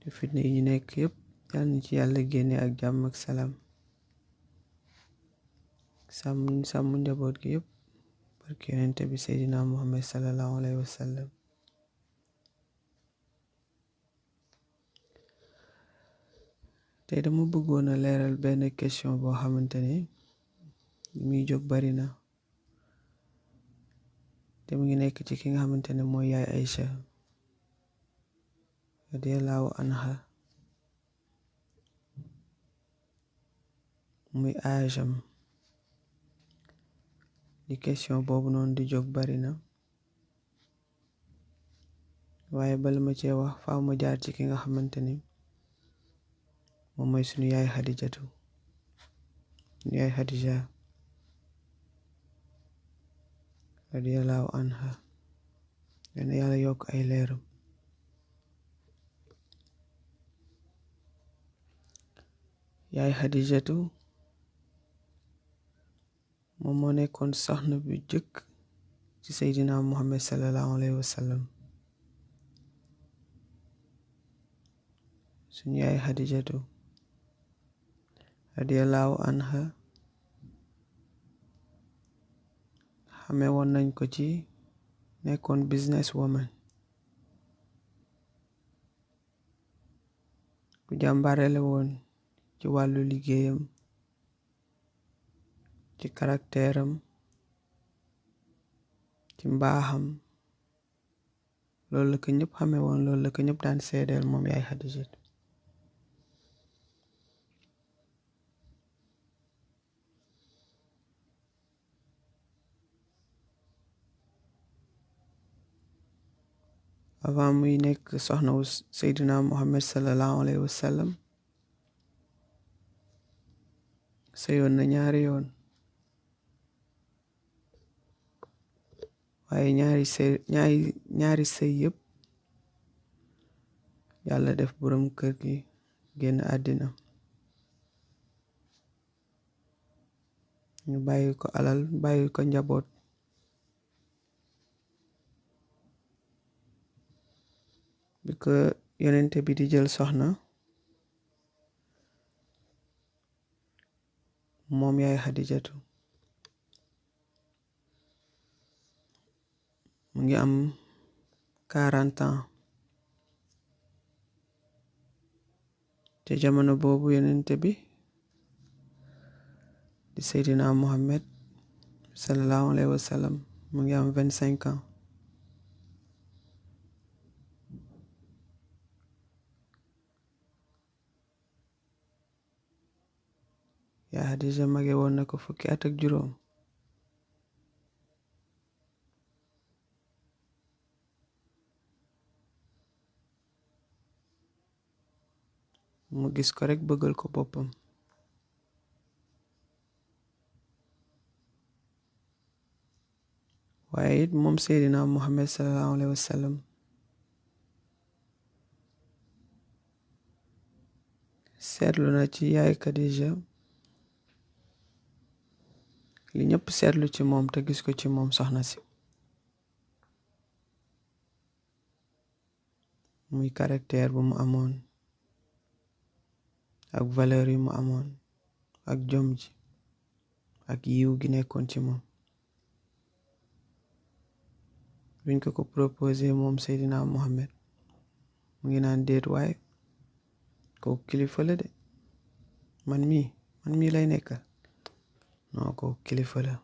te fitna yi ñu nekk yëpp yal na ci yàlla génne ak jàmm ak salaam, sàmm njaboot gi yëpp barke yonente bi Seydina Muhammad sallallahu alayhi wa sallam. tey dama bëggoon a leeral benn question boo xamante ne muy jóg bari na te mu ngi nekk ci ki nga xamante ne mooy yaay Aïcha radiyallahu anha, muy aajam. di question boobu noonu di jóg bari na waaye bala ma cee wax faaw ma jaar ci ki nga xamante ni moom mooy sunu yaay Xadijatu, sunu yaay Xadija radiyallahu anha, yal yàlla yokk ay leeram. yaay Xadijatu moom moo nekkoon soxna bu jëkk ci Seydina Muhammad sallallahu alayhi wa sallam. suñu yaay Xadijatu radiyallahu anha xamee woon nañ ko ci nekkoon business woman, ku jàmbaarele woon ci wàllu liggéeyam, ci karakteeram, ci mbaaxam. loolu la ko ñëpp xamee woon, loolu la ko ñëpp daan seedeel moom yaay Xadijatu. avant muy nekk soxna wu Seydina Muhammad sallallahu alayhi wa sallam sëyoon na ñaari yoon, waaye ñaari sëy yëpp yàlla def borom kër gi génn àddina, ñu bàyyi ko alal, bàyyi ko njaboot. bi ko yonente bi di jël soxna moom yaay Xadijatu mu ngi am 40 ans, te jamono boobu yonente bi di Seydina Muhammad sallallahu alayhi wa sallam mu ngi am 25 ans. yaa Xadija mage woon na ko fukki at ak juróom. mu gis ko rek bëggal ko boppam. waaye it moom Seydina Muhammad sallallahu alayhi wa sallam seetlu na ci yaay Xadija li ñëpp seetlu ci moom te gis ko ci moom soxna si, muy caractère bu mu amoon ak valeur yi mu amoon ak jom ji ak yiw gi nekkoon ci moom. buñ ko proposé moom Seydina Muhammad mu ngi naan déet, waaye kooku kilifa la de, man mii lay nekkal. non kooku kilifa la.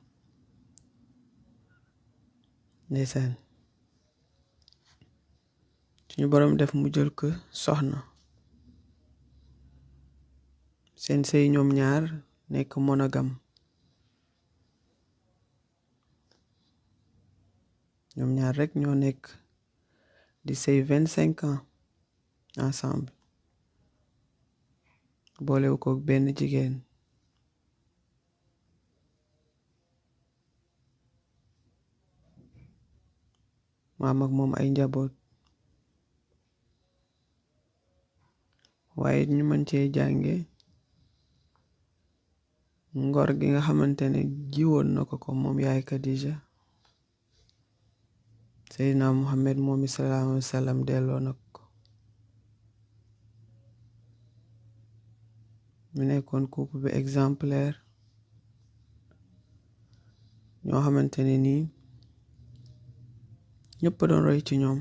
ndeysaan suñu boroom def mu jël ko soxna, seen sëy ñoom ñaar nekk monogame. ñoom ñaar rek ñoo nekk di sëy 25 ans ensemble, boolewu ko benn jigéen. maam ak moom ay njaboot. waaye ñu mën cee jànge ngor gi nga xamante ne jiwoon na ko moom yaay Khadija. Seydina Muhammad moom sallallahu alayhi wa sallam delloo na ko. ñu nekkoon couple bi exemplaire ñoo xamante ne nii ñëpp doon roy ci ñoom.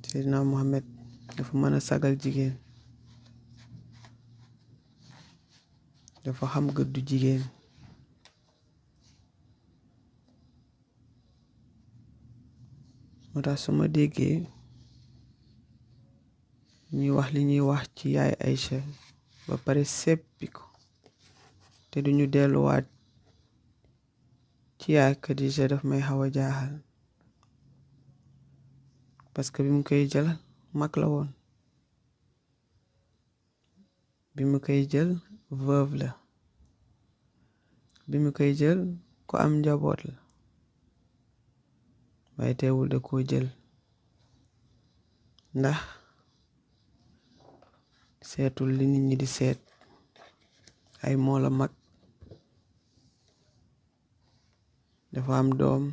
Seydina Mohamed dafa mën a sagal jigéen, dafa xam gëddu jigéen, moo tax su ma déggee ñuy wax li ñuy wax ci yaay Aïcha ba pare seppi ko te duñu delluwaat ci yaay Khadija daf may xaw a jaaxal, parce que bi mu koy jël mag la woon, bi mu koy jël veuve la, bi mu koy jël ku am njaboot la, waaye teewul da koo jël ndax seetul li nit ñi di seet ay moo la mag, dafa am doom.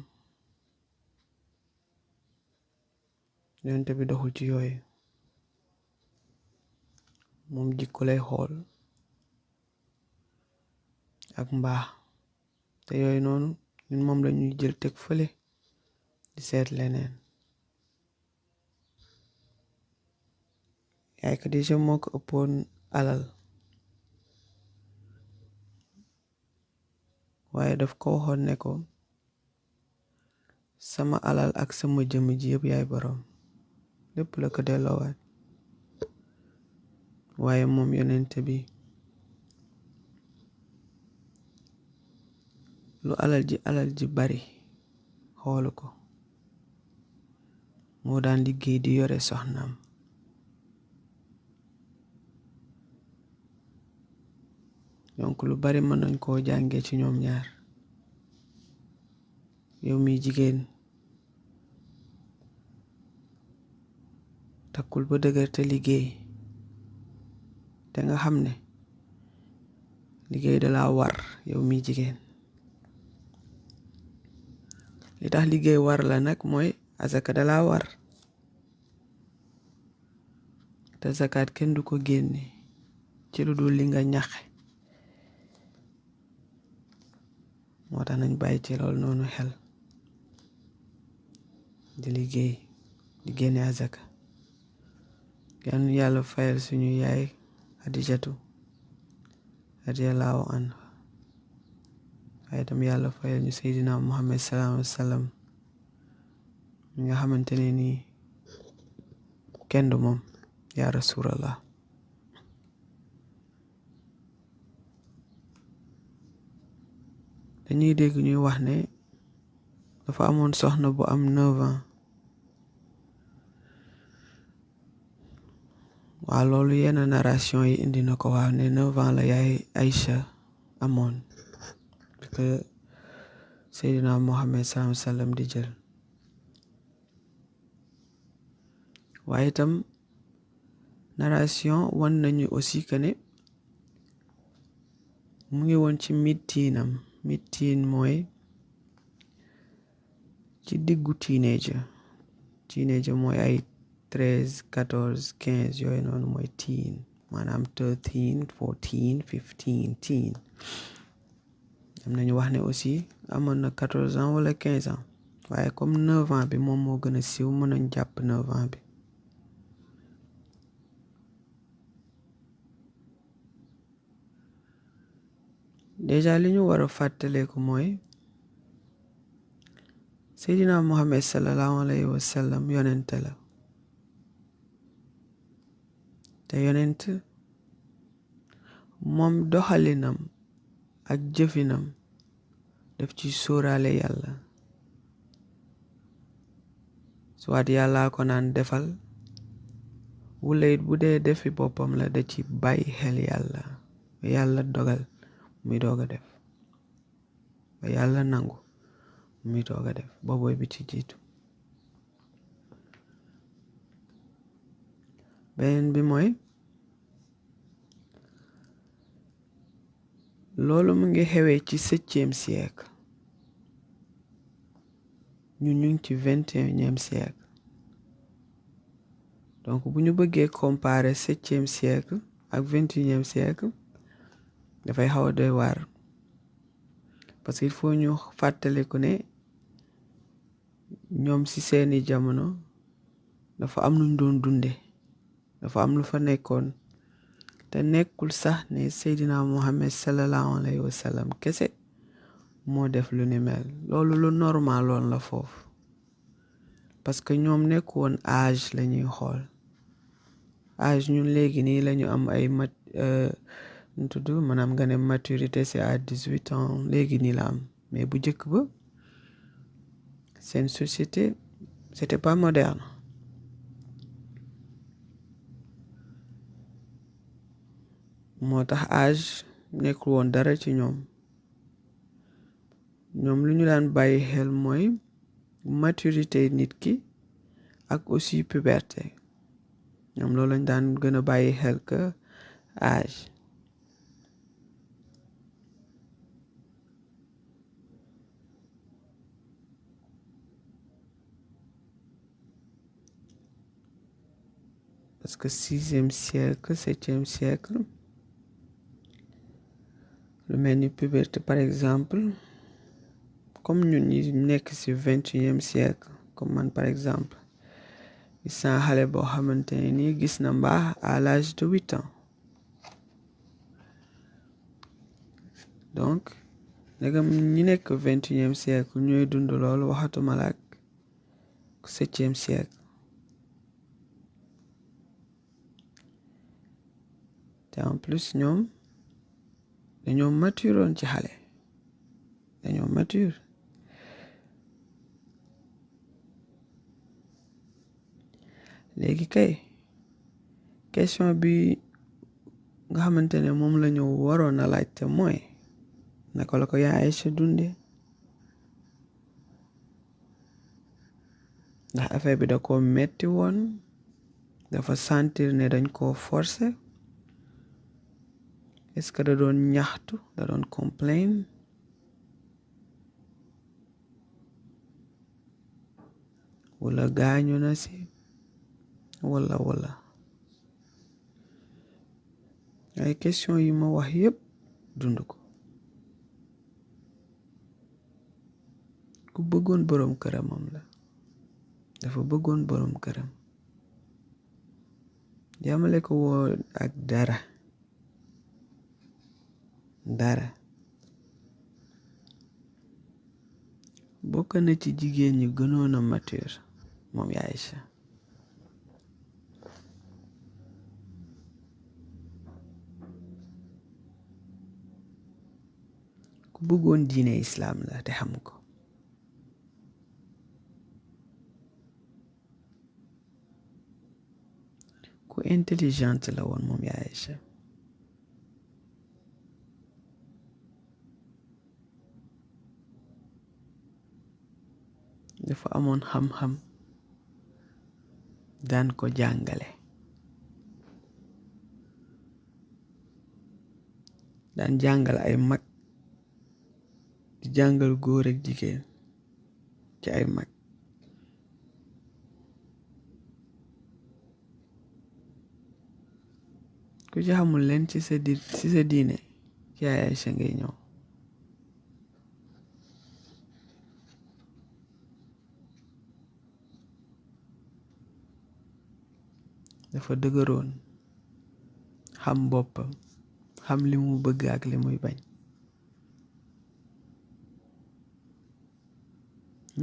Yonent bi doxul ci yooyu, moom jikko lay xool ak mbaax, te yooyu noonu ñun moom la ñuy jël teg fële di seet leneen. yaay Khadija moo ko ëppoon alal, waaye daf ko waxoon ne ko sama alal ak sama jëmm ji yëpp yaay boroom, lépp la ko delloowaat. waaye moom yonent bi lu alal ji bari xoolu ko, moo daan liggéey di yore soxnaam. donc lu bari mën nañ koo jàngee ci ñoom ñaar. yow mi jigéen takkul ba dëgër te liggéey, te nga xam ne liggéey da la war. yow mi jigéen li tax liggéey war la nag mooy azaka da la war, te zakat kenn du ko génne ci lu dul li nga ñaxe. moo tax nañ bàyyi ci loolu noonu xel di liggéey di génne azaka. yal yàlla fayal suñu yaay Xadijatu radiyallahu anha, waaye tam yàlla fayal ñu Seydina Muhammad sallallahu alayhi wa sallam mi nga xamante ne nii kenn du moom, yaa rasulallah. dañuy dégg ñuy wax ne dafa amoon soxna bu am 9 ans. waaw loolu yenn narration yi indi na ko, waaw ne 9 ans la yaay Aïcha amoon parce que Seydina Mohamed sallallahu alayhi wa sallam di jël. waaye itam narration wan nañu aussi que ne mu ngi woon ci mid-teen mooy ci diggu teenager mooy ay 13 14 15 yooyu noonu mooy teen, maanaam 13 14 15 teen. am nañu wax ne aussi amoon na 14 ans wala 15 ans, waaye comme 9 ans bi moom moo gën a siiw, mën nañ jàpp 9 ans bi. déjà li ñu war a fàttaleeku mooy Seydina Muhammad sallallahu alayhi wa sallam yonent la, te yonent moom doxalinam ak jëfinam daf ci sóoraale yàlla. soit yàlla ko naan defal, wala it bu dee defi boppam la da ci bàyyi xel yàlla dogal muy doog a def, ba yàlla nangu muy doog a def. boobooy bi ci jiitu. beneen bi mooy loolu mu ngi xewee ci 7e siècle, ñun ñu ngi ci 21e siècle. donc bu ñu bëggee comparer 7e siècle ak 21e siècle dafay xaw a doy waar parce que il faut ñu fàttaliku ne ñoom ci seeni jamono dafa am luñ doon dunde dafa am lu fa nekkoon te nekkul sax ne Seydina Muhammad sallallahu alayhi wa sallam kese moo def lu ni mel loolu lu normal loon la foofu parce que ñoom nekk woon âge la ñuy xool âge ñun léegi nii lañu am ay nu tudd maanaam nga ne maturité c'est à 18 ans léegi nii la am mais bu njëkk ba seen société c'était pas moderne moo tax âge nekkul woon dara ci ñoom lu ñu daan bàyyi xel mooy maturité nit ki ak aussi puberté ñoom loolu lañ daan gën a bàyyi xel que âge parce que 6e siècle 7e siècle lu mel ni puberté par exemple comme ñun ñi nekk ci 21e siècle comme man par exemple gis naa xale boo xamante ne nii gis na mbaax à l'âge de 8 ans donc ndegam ñi nekk 21e siècle ñooy dund loolu waxatuma la ak 7e siècle te en plus ñoom dañoo maturoon ci xale dañoo mature léegi kay question bi nga xamante ne moom la ñu waroon a laajte mooy naka la ko yaa Aïcha dundee ndax affaire bi da ko metti woon dafa sentir ne dañ koo forcer est-ce que da doon ñaxtu da doon complain wala gaañu na si wala ay question yi ma wax yépp dund ko ku bëggoon boroom këramam la dafa bëggoon boroom këram yamale ko woo ak dara bokk na ci jigéen ñi gënoon a mature moom yaa Aïcha ku bëggoon diine islam la te xam ko ku intelligente la woon moom yaa Aïcha dafa amoon xam-xam daan ko jàngale daan jàngal ay mag di jàngal góor ak jigéen ci ay mag ku ci xamul leen ci sa diine ci ay Aïcha ngay ñëw dafa dëgëroon xam boppam xam li mu bëgg ak li muy bañ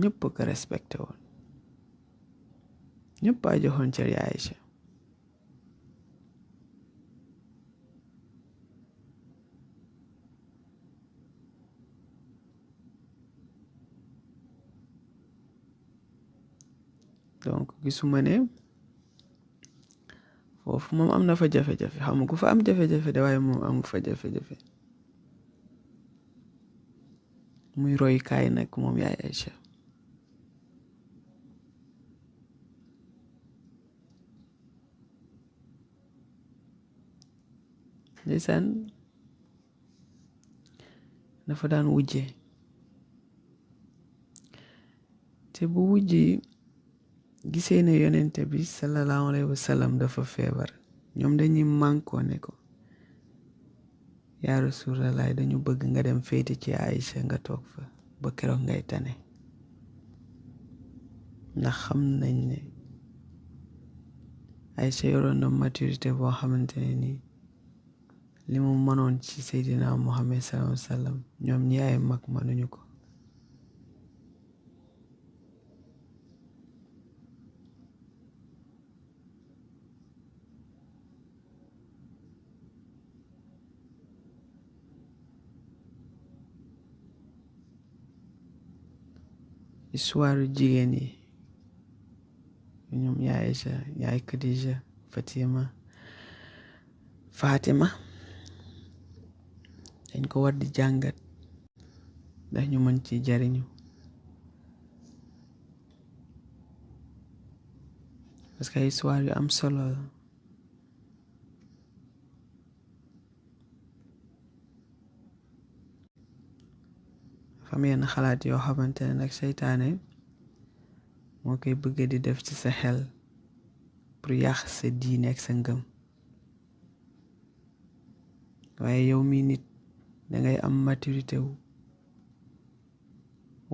ñëpp ko respecté woon ñëpp a joxoon cër yaa Aïcha donc gisuma ne foofu moom am na fa jafe-jafe xam ku fa am jafe-jafe de waaye moom amu fa jafe-jafe muy roykaay nag moom yaay Aïcha ndeysaan dafa daan wujje te bu wujji gisee ne yonente bi sallallahu alayhi wa sallam dafa feebar ñoom dañuy mànkoo ne ko yaa rasulallah dañu bëgg nga dem féete ci Aïcha nga toog fa ba keroog ngay tane ndax xam nañ ne Aïcha yoroon na maturité boo xamante ne nii li mu mënoon ci Seydina Muhammad sallallahu alayhi wa sallam ñoom ñi ay mag mënuñu ko. histoire jigéen yi ñoom yaay Aïcha yaay Khadija Fatima dañ ko war di jàngat ndax ñu mën ci jariñu parce que histoire yu am solo la fam yenn xalaat yoo xamante ne nag seytaane moo koy bëgg di def ci sa xel pour yàq sa diine ak sa ngëm waaye yow mi nit dangay am maturité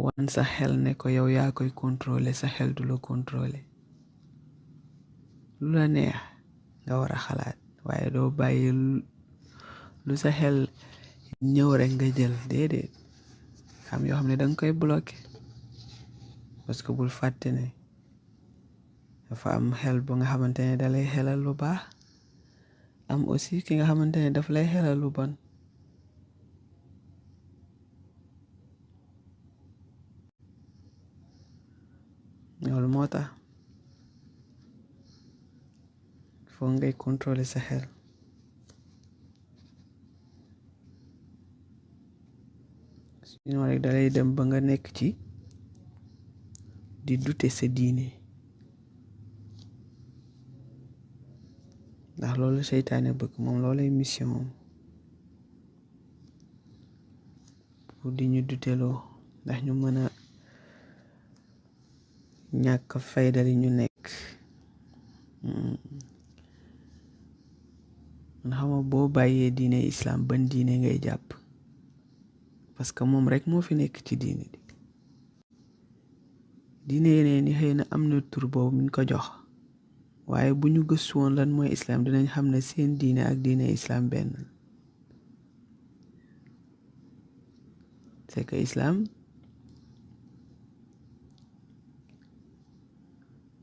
wan sa xel ne ko yow yaa koy contrôler sa xel du la contrôler lu la neex nga war a xalaat waaye doo bàyyi lu sa xel ñëw rek nga jël déedéet am yoo xam ne danga koy bloqué parce que bul fàtte ne dafa am xel bu nga xamante ne dalay xelal lu baax am aussi ki nga xamante ne daf lay xelal lu bon loolu moo tax foo ngay contrôler sa xel sinon rek dalay dem ba nga nekk ci di douter sa diine ndax loolu seytaane bëgg moom loolay mission moom pour di ñu duteloo ndax ñu mën a ñàkk fayda li ñu nekk man xama boo bàyyee diine islam ban diine ngay jàpp parce que moom rek moo fi nekk ci diine yeneen ni xëy na am na tur boobu min ko jox waaye bu ñu gëstu woon lan mooy islam dinañ xam ne seen diine ak diine islam benn c'est que islam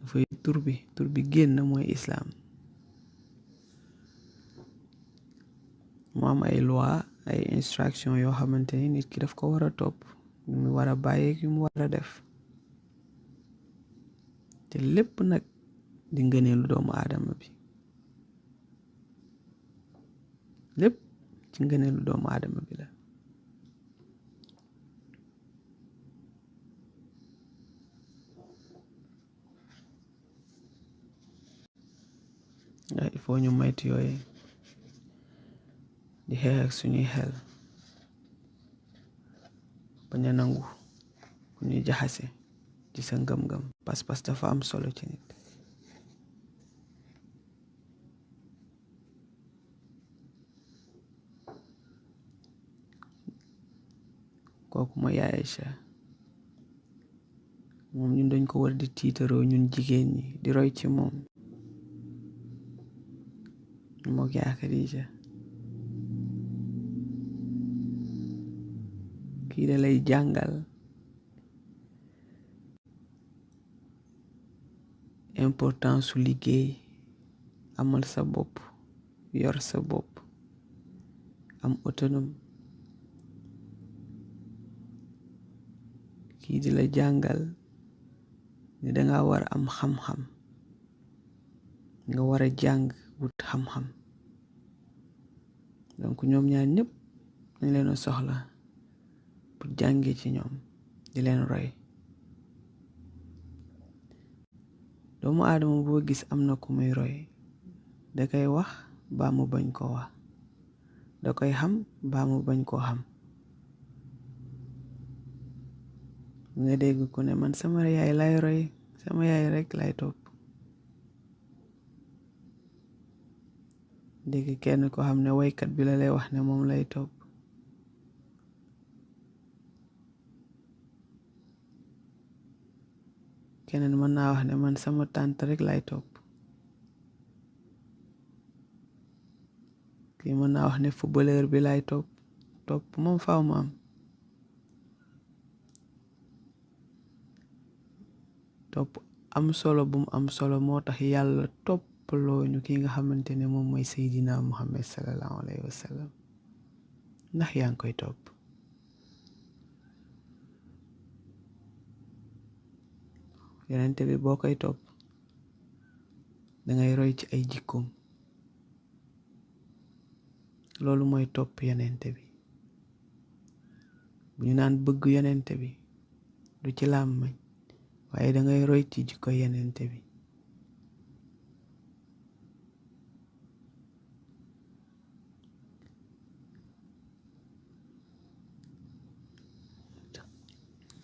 dafay tur bi génn mooy islam mu am ay loi ay instruction yoo xamante ni nit ki daf ko war a topp mu war a bàyyi ki mu war a def te lépp nag di ngëneelu doomu aadama bi lépp ci ngëneelu doomu aadama bi la il faut ñu moytu yooyu di xeex ak suñuy xel bañ a nangu ku ñuy jaxase ci sa ngëm-ngëm pas-pas dafa am solo ci nit kooku mooy yaay Aïcha moom ñun dañ ko war di tiitaroo ñun jigéen ñi di roy ci moom moo yaa Khadija kii da lay jàngal importance su liggéey amal sa bopp yor sa bopp am autonome kii di la jàngal ne danga war am xam-xam nga war a jàng wut xam-xam donc ñoom ñaar ñëpp dañ leen a soxla pour jàngee ci ñoom di leen roy doomu aadama boo gis am na ku muy roy da koy wax baa mu bañ koo wax da koy xam baa mu bañ koo xam nga dégg ku ne man sama yaay lay roy sama yaay rek lay topp. dégg kenn ko xam ne waykat bi la lay wax ne moom lay topp. keneen mën naa wax ne man sama tante rek lay topp. kii mën naa wax ne footballeur bi lay topp moom faaw ma am. topp am solo bu mu am solo moo tax yàlla toppaloo ñu ki nga xamante ne moom mooy Seydina Muhammad sallallahu alayhi wa sallam. ndax yaa ngi koy topp. yonente bi boo koy topp dangay roy ci ay jikkoom. loolu mooy topp yonente bi. bu ñu naan bëgg yonente bi du ci làmmiñ waaye dangay roy ci jikko yonente bi.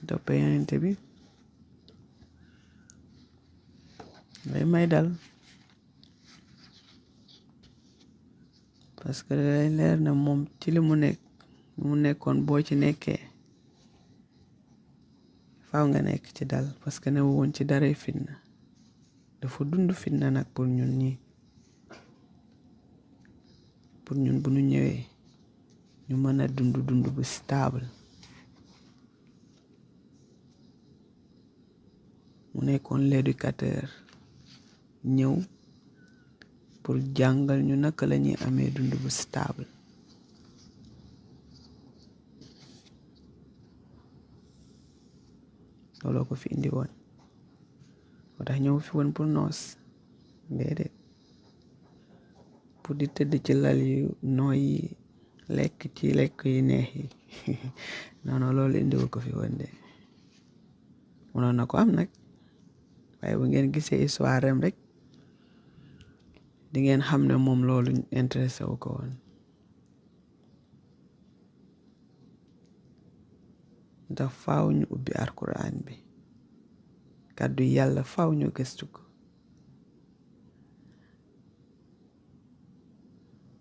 topp yonente bi day may dal parce que day leer na moom ci li mu nekkoon boo ci nekkee faaw nga nekk ci dal parce que ne woon ci daray fitna. dafa dund fitna nag pour ñun ñi pour ñun bu ñu ñëwee ñu mën a dund bu stable. mu nekkoon l'éducateur ñëw pour jàngal ñu naka la ñuy amee dund bu stable. looloo ko fi indi woon. moo tax ñëw fi woon pour noos déedéet pour di tëdd ci lal yu nooy yi lekk ci lekk yu neex yi non loolu indiwu ko fi woon de. mënoon na ko am nag waaye bu ngeen gisee histoire am rek di ngeen xam ne moom loolu intéressé wu ko woon. ndax faaw ñu ubbi alquran bi kàddu yàlla faaw ñu gëstu ko.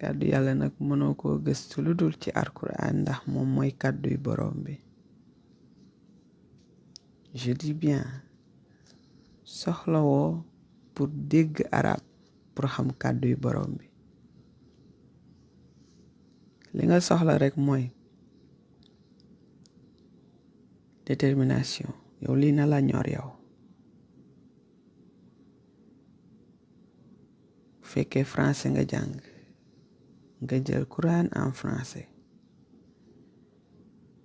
kàddu yàlla nag mënoo koo gëstu lu dul ci alquran ndax moom mooy kàdduy borom bi. je dis bien soxlawoo pour dégg arab pour xam kàdduy borom bi. li nga soxla rek mooy détermination. yow lii na la ñor yow. bu fekkee français nga jàng nga jël Quran en français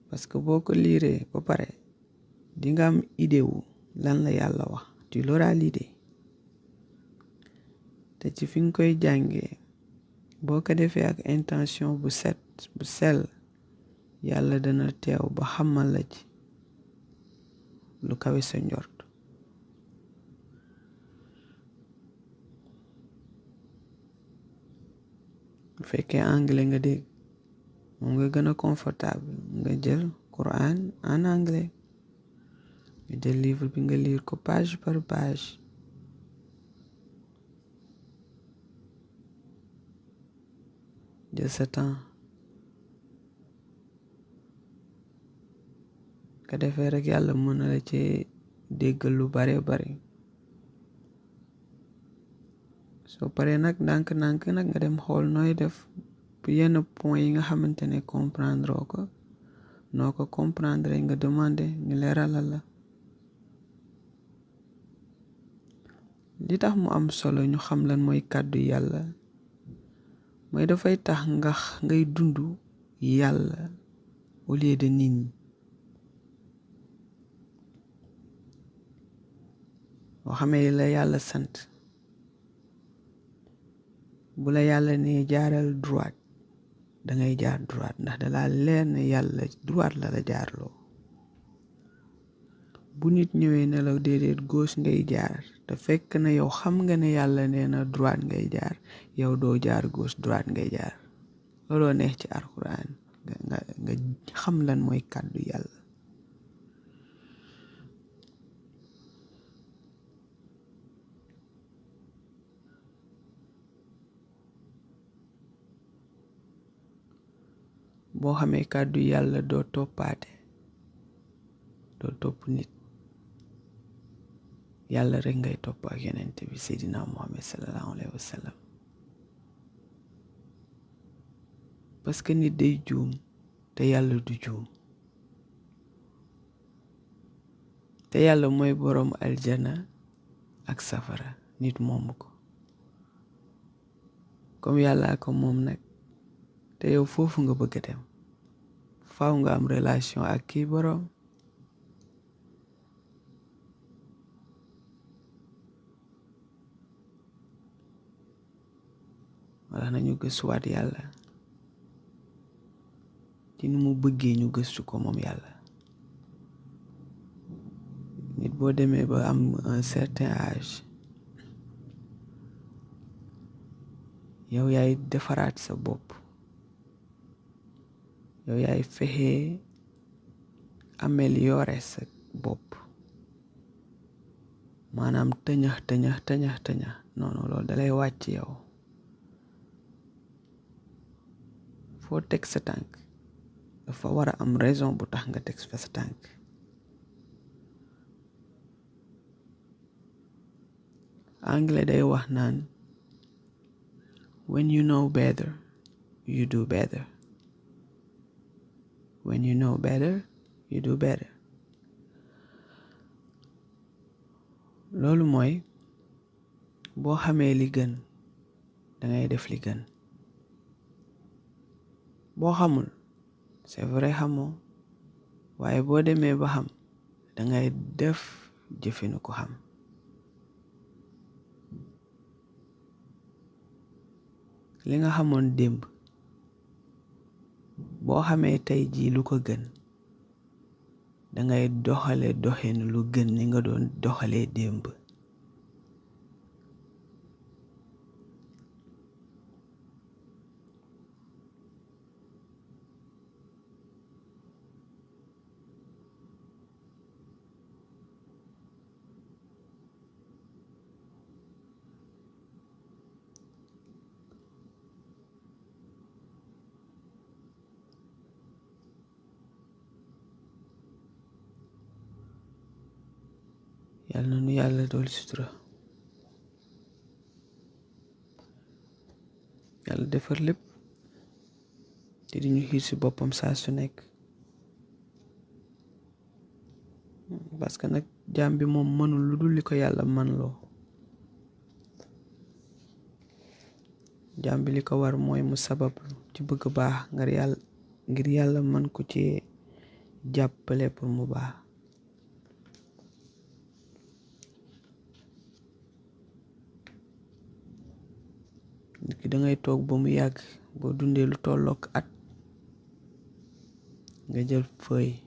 parce que boo ko liiree ba pare di nga am idée wu lan la yàlla wax. tu l'auras l'idée. te ci fi nga koy jàngee boo ko defee ak intention bu set bu sell yàlla dana teew ba xamal la ci lu kawe sa njort. bu fekkee anglais nga dégg moom nga gën a confortable nga jël Quran en anglais nga jël livre bi nga lire ko page par page. jël sa temps ka defee rek yàlla mën na la ci déggal lu bare bare. soo paree nag ndànk nag nga dem xool nooy def bu yenn point yi nga xamante ne comprendre ko noo ko comprendre nga demander ñu leeralal la. li tax mu am solo ñu xam lan mooy kàddu yàlla mooy dafay tax ngay dund yàlla au lieu de nit ñi. boo xamee la yàlla sant bu la yàlla ne jaaral droite dangay jaar droite ndax da la leer ne yàlla droite la jaarloo. bu nit ñëwee ne la déedéet gauche ngay jaar te fekk na yow xam nga ne yàlla nee na droite ngay jaar yow doo jaar gauche droite ngay jaar. looloo neex ci alquran nga xam lan mooy kàddu yàlla. boo xamee kàddu yàlla doo toppaate doo topp nit yàlla rek ngay topp ak yonent bi Seydina Muhammad sallallahu alayhi wa sallam parce que nit day juum te yàlla du juum te yàlla mooy boroom aljana ak safara nit moomu ko comme yàlla ko moom nag te yow foofu nga bëgg a dem faaw nga am relation ak kii boroom wala nañu gëstuwaat yàlla ci ni mu bëggee ñu gëstu ko moom yàlla nit boo demee ba am un certain âge yow yaay defaraat sa bopp yow yaay fexe améliorer sa bopp maanaam tëñax noonu loolu dalay wàcc yow foo teg sa tànk dafa war a am raison bu tax nga teg fa sa tànk anglais day wax naan when you know better you do better when you know better you do better loolu mooy boo xamee li gën dangay def li gën boo xamul c'est vrai xamoo waaye boo demee ba xam dangay def jëfinu ko xam li nga xamoon démb boo xamee tey jii lu ko gën dangay doxale doxin lu gën ni nga doon doxalee démb yàlla na nu yàlla dool sutura yàlla defar lépp te di ñu xiir ci boppam saa su nekk parce que nag jaam bi moom mënul lu dul li ko yàlla man loo jaam bi li ko war mooy mu sabab ci bëgg baax ngir yàlla man ko ci jàppale pour mu baax nit ki dangay toog ba mu yàgg boo dundee lu tollook at nga jël feuille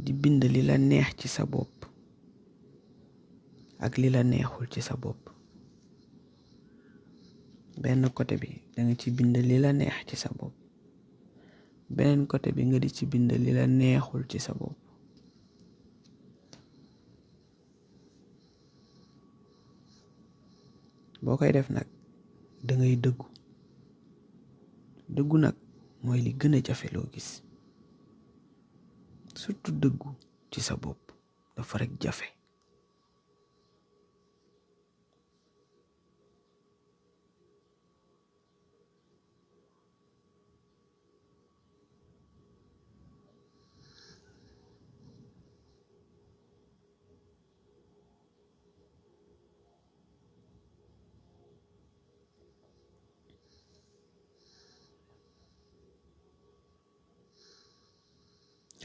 di bind li la neex ci sa bopp ak li la neexul ci sa bopp benn côté bi danga ci bind li la neex ci sa bopp beneen côté bi nga di ci bind li la neexul ci sa bopp boo koy def nag dangay dëggu nag mooy li gën a jafe loo gis surtout dëggu ci sa bopp dafa rekk jafe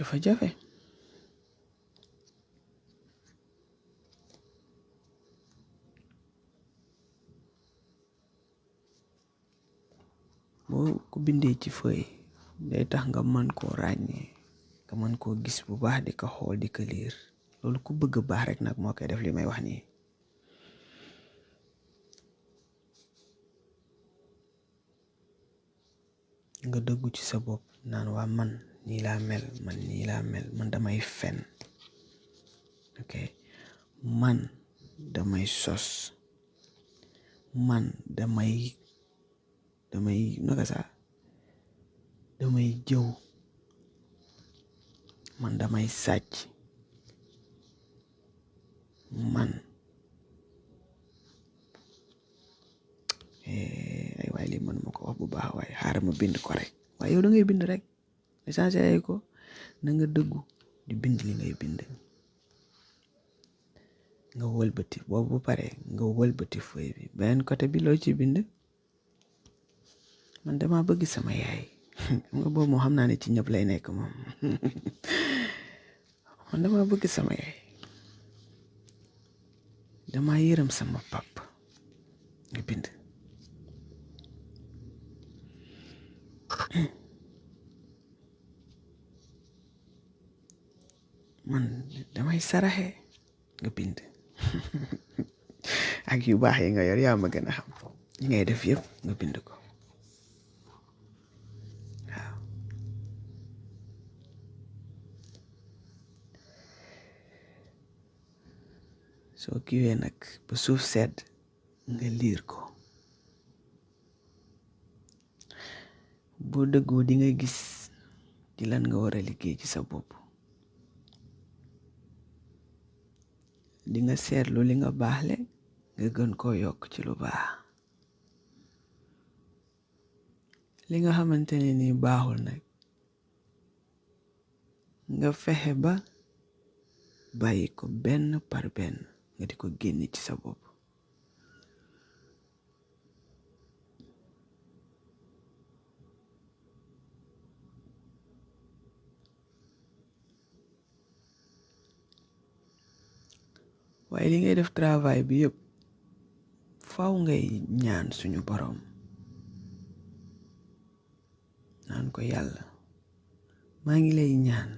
dafa jafe boo ko bindee ci feuille day tax nga mën koo ràññee nga mën koo gis bu baax di ko xool di ko liir loolu ku bëgg baax rek nag moo koy def li may wax nii nga dëggu ci sa bopp naan waa man nii laa mel man damay fen ok man damay sos man damay naka sax damay jëw, man damay sàcc, man ay waaye lii man ma ko wax bu baax waaye xaaral ma bind ko rek. waaye yow da ngay bind rek essentiel ko na nga dëggu di bind li ngay bind. nga wëlbati boobu bu pare nga wëlbati feuille bi beneen côté bi loo ci bind man dama bëgg sama yaay. nga boobu moo xam naa ne ci ñëpp lay nekk moom. man dama bëgg sama yaay, dama yërëm sama papa nga bind. man damay saraxe nga bind. ak yu baax yi nga yor yaa ma gën a xam yi ngay def yëpp nga bind ko. waaw soo kiiwee nag ba suuf sedd nga liir ko. boo dëggoo di nga gis ci lan nga war a liggéey ci sa bopp. di nga seetlu li nga baaxle nga gën koo yokk ci lu baax. li nga xamante ne ni baaxul nag nga fexe ba bàyyi ko benn par benn nga di ko génne ci sa bopp. waaye li ngay def travail bi yëpp faw ngay ñaan suñu borom naan ko yàlla maa ngi lay ñaan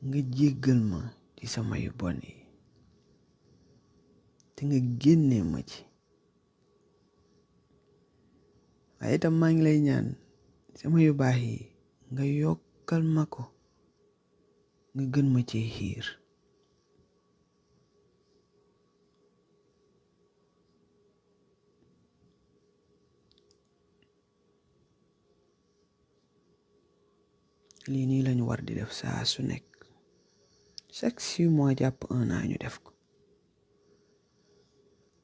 nga jéggal ma ci sama yu bon yi te nga génne ma ci. waaye itam maa ngi lay ñaan sama yu baax yi nga yokkal ma ko nga gën ma ci xiir. lii nii lañu war di def saa su nekk chaque 6 mois jàpp 1 an ñu def ko.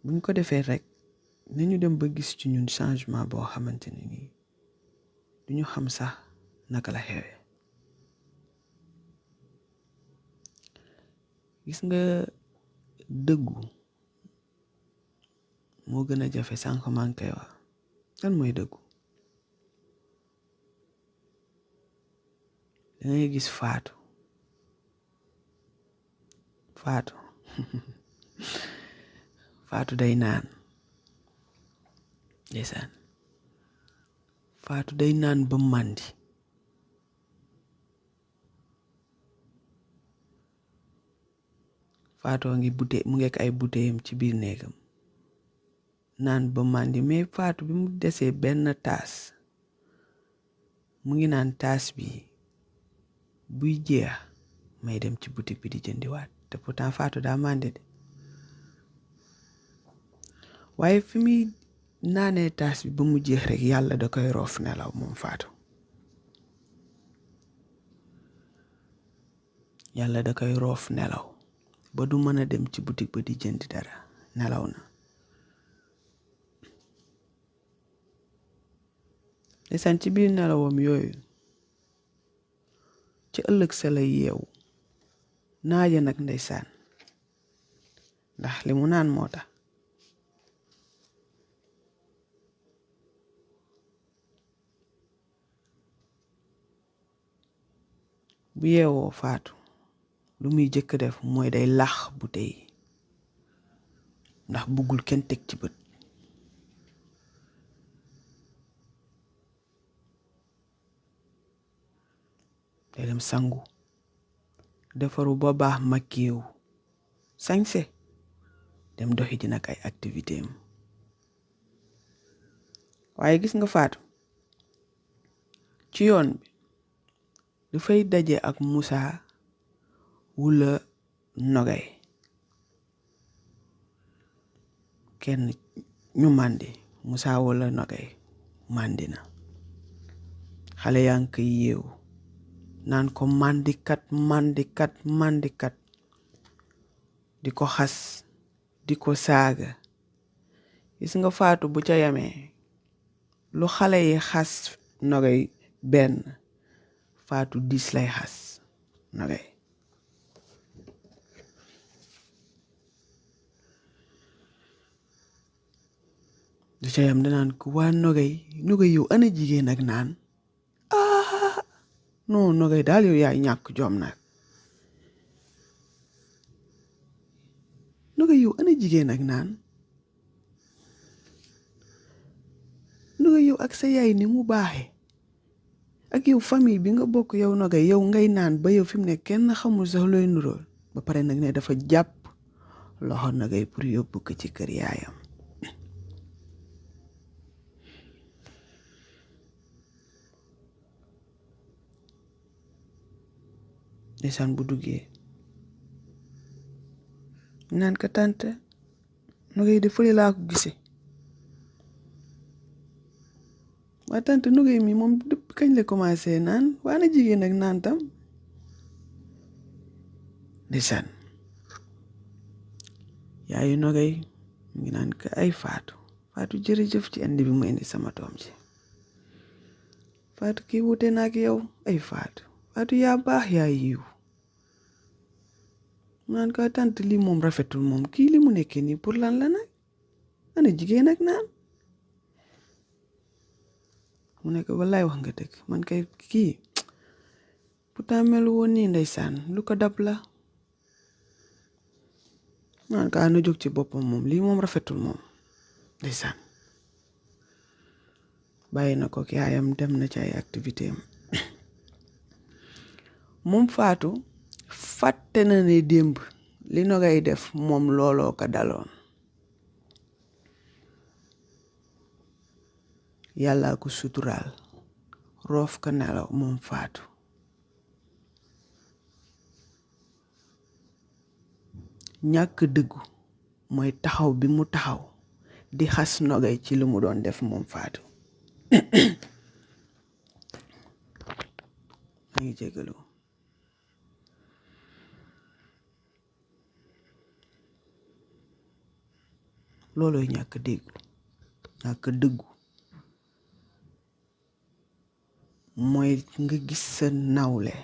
buñ ko defee rek nañu dem ba gis ci ñun changement boo xamante ne nii duñu xam sax naka la xewee. gis nga dëggu moo gën a jafe sànq maa ngi koy wax. lan mooy dëggu? dangay gis faatu faatu day naan ndeysaan faatu day naan ba màndi. faatoo ngi mu ngeek ay butéeyam ci biir néegam naan ba màndi mais faatu bi mu desee benn taas mu ngi naan taas bi buy jeex may dem ci boutique bi di jëndiwaat te pourtant faatu daa màndi de. waaye fi muy naanee taas bi ba mu jeex rek yàlla da koy roof nelaw moom faatu. yàlla da koy roof nelaw ba du mën a dem ci boutique ba di jëndi dara, nelaw na. ndeysaan ci biir nelawam yooyu ci ëllëg sa la yeewu naaja nag ndeysaan ndax li mu naan moo tax. bu yeewoo faatu lu muy jëkk def mooy day lax bouteille ndax buggul kenn teg ci bët. day dem sangu defaru ba baax makkiyewu sañse dem doxi ji nag ay activité am. waaye gis nga faatu ci yoon bi dafay daje ak Musa wula Nogay kenn ñu màndi Musa wala Nogay màndi na xale yaa ngi koy yeewu naan ko mandikat di ko xas di ko saaga. Gis nga Fatou bu ca yamee lu xale yi xas Nogay benn, Fatou 10 lay xas Nogay. du ca yam danaan ko waa Nogay yow ana jigéen ak naan. Non Nogay daal yow yaay ñàkk jom nag. Nogay yow ana jigéen ak naan. Nogay yow ak sa yaay ni mu baaxe ak yow famille bi nga bokk yow Nogay yow ngay naan ba yow fi mu ne kenn xamul sax looy nuróol ba pare nag ne dafa jàpp loxo Nogay pour yóbbu ko ci kër yaayam. ndeysaan bu duggee naan ko tante Nogay de fële laa ko gisee. waa tante Nogay mi moom depuis kañ la commencé naan waa na jigéen ak naan tam. ndeysaan yaayu Nogay mu ngi naan ko ay Fatou jërëjëf ci indi bi mu indi sama doom ji. Fatou kii wute na ak yow ay Fatou yaa baax yaa yiw. mu naan ko tante lii moom rafetul moom kii li mu nekkee nii pour lan la nag ana jigéen ak naan. mu ne ko wallaay wax nga dëgg man kay kii pourtant melu woon nii ndeysaan lu ko dab la. naan ko ana jóg ci boppam moom lii moom rafetul moom ndeysaan. bàyyi na ko yaayam dem na ci ay activité am. moom Fatou fàtte na ne démb li Nogay def moom looloo ko daloon. yàlla ko suturaal roof ko nelaw moom Fatou. ñàkk dëggu mooy taxaw bi mu taxaw di xas Nogay ci li mu doon def moom Fatou. maa ngi jégalu. loolooy ñàkk dëggu mooy nga gis sa nawle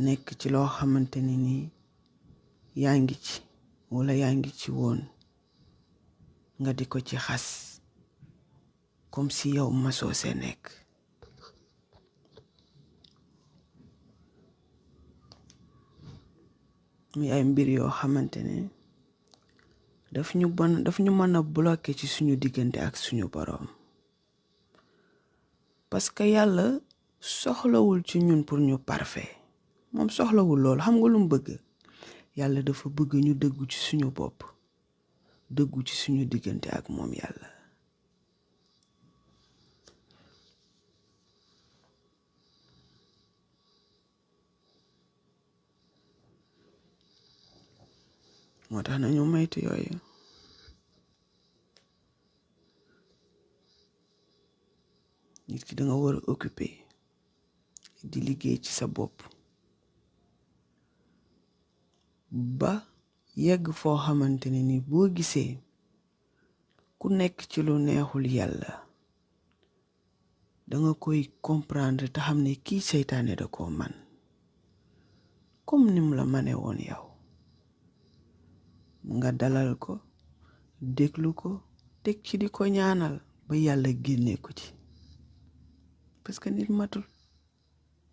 nekk ci loo xamante ni nii yaa ngi ci wala yaa ngi ci woon nga di ko ci xas comme si yow masoo see nekk. muy ay mbir yoo xamante ne daf ñu mën a bloqué ci suñu diggante ak suñu boroom. parce que yàlla soxlawul ci ñun pour ñu parfait moom soxlawul loolu. xam nga lu mu bëgg? yàlla dafa bëgg ñu dëggu ci suñu bopp dëggu ci suñu diggante ak moom yàlla. moo tax nañu maytu yooyu. nit ki da nga war a occuper di liggéey ci sa bopp ba yegg foo xamante ne ni boo gisee ku nekk ci lu neexul yàlla da nga koy comprendre te xam ne kii seytaane da koo man comme ni mu la mane woon yow. nga dalal ko déglu ko teg ci di ko ñaanal ba yàlla génnee ko ci. parce que nit matul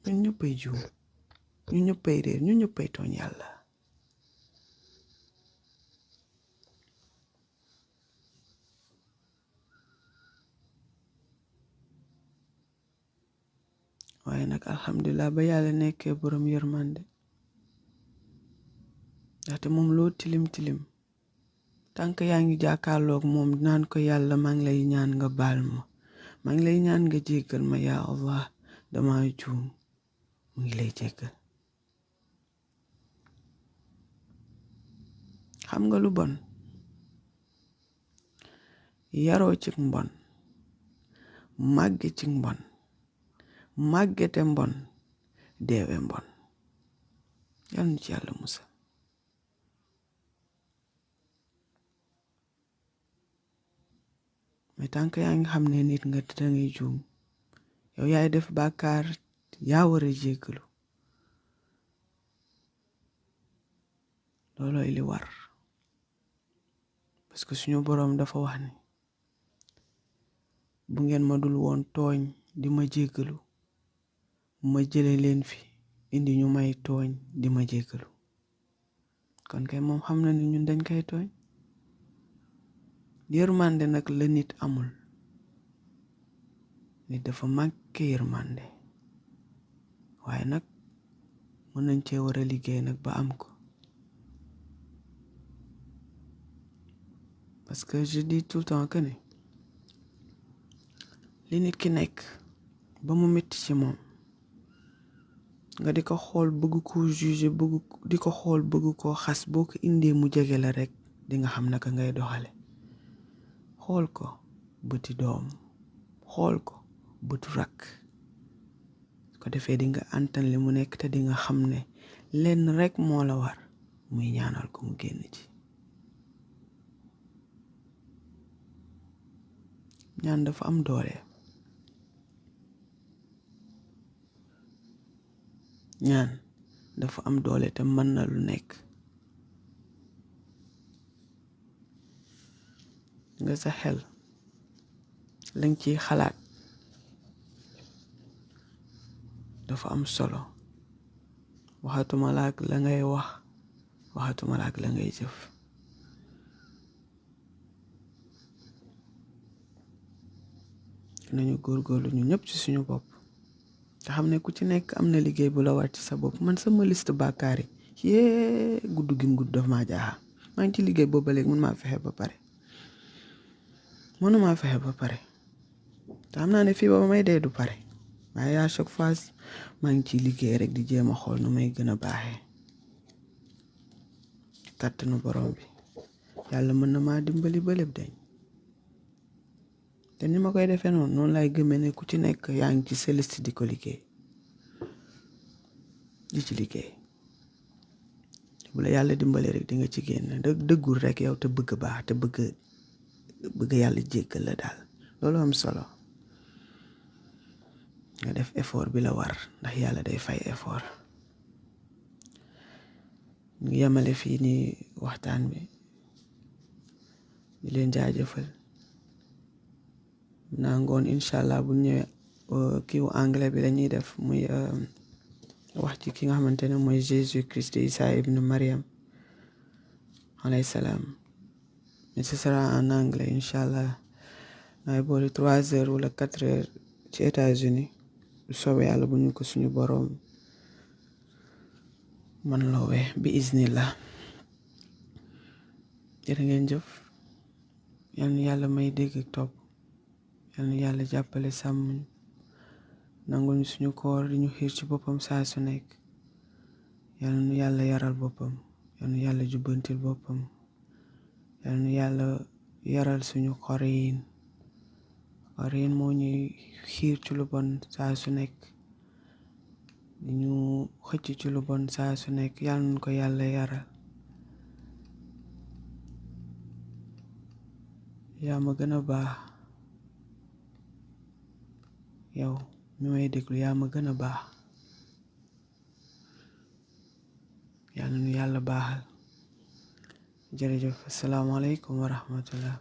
ñun ñëppay juum ñun ñëppay réer ñun ñëppay tooñ yàlla. waaye nag alhamdulilah ba yàlla nekkee borom yërmande ndaxte moom loo tilim tànk yaa ngi jàkkaarloog moom naan ko yàlla maa ngi lay ñaan nga baal ma maa ngi lay ñaan nga jéggal ma yaa Allah dama juum mu ngi lay jéggal. xam nga lu bon yaroo ci mbon màgge ci mbon màggete mbon deewe mbon yal na ci yàlla musal mais tant que yaa ngi xam ne nit nga te dangay juum yow yaay def bàkkaar yaa war a jéggalu loolooy li war parce que suñu boroom dafa wax ni bu ngeen ma dul woon tooñ di ma jéggalu ma jële leen fi indi ñu may tooñ di ma jéggalu kon kay moom xam na ni ñun dañ koy tooñ yërmande nag la nit amul nit dafa manqué yërmande waaye nag mën nañ cee war a liggéey nag ba am ko parce que je dis tout le temps que ni li nit ki nekk ba mu metti ci moom nga di ko xool bëgg koo juger di ko xool bëgg koo xas boo ko indee mu jege la rek di nga xam naka ngay doxale xool ko bëti doom xool ko bëtu rakk su ko defee di nga antan li mu nekk te di nga xam ne lenn rek moo la war muy ñaanal ko mu génn ci ñaan dafa am doole ñaan dafa am doole te mën na lu nekk nga sa xel lañ ciy xalaat dafa am solo waxatuma laak la ngay wax waxatuma laak la ngay jëf nañu góorgóorlu ñu ñëpp ci suñu bopp te xam ne ku ci nekk am na liggéey bu la war ci sa bopp man sama liste bàkkaar yi gudd gim gudd daf maa jaaxa maa ngi ci liggéey boobu ba léegi mënumaa fexe ba pare te xam naa ne fii ba may dee du pare waaye à chaque fois maa ngi ciy liggéey rek di jéem a xool nu may gën a baaxee kàttanu borom bi yàlla mën na maa dimbali ba lépp dañ te ni ma koy defee noonu lay gëmee ne ku ci nekk yaa ngi ci sa liste di ko liggéey di ci liggéey bu la yàlla dimbali rek di nga ci génn dëggul rek yow te bëgg baax te bëgg yàlla jéggal la daal loolu am solo nga def effort bi la war ndax yàlla day fay effort ñu yemale fii ni waxtaan bi di leen jaajëfal naa ngoon incha allah bu ñëwee kiiwu anglais bi lañuy def muy wax ci ki nga xamante ne mooy Jésus Christ Isa ibn Mariam alayhi salaam mais ce sera en anglais incha allah nay boole 3 heures wala 4 heures ci États-Unis bu soobee yàlla bu ñu ko suñu boroom man loowee bi iznillah jërë ngeen jëf yal na yàlla may dégg ak topp yal na yàlla jàppale sàmm nangul ñu suñu koor di ñu xiir ci boppam saa su nekk yal na yàlla yaral boppam yal na yàlla jubbantil boppam yal na yàlla yaral suñu xoriin moo ñuy xiir ci lu bon saa su nekk di ñu xëcc ci lu bon saa su nekk yal na ko yàlla yaral yaa ma gën a baax yow mi may déglu yaa ma gën a baax yàlla nu yàlla baaxal jërëjëf asalaamaaleykum wa rahmatullah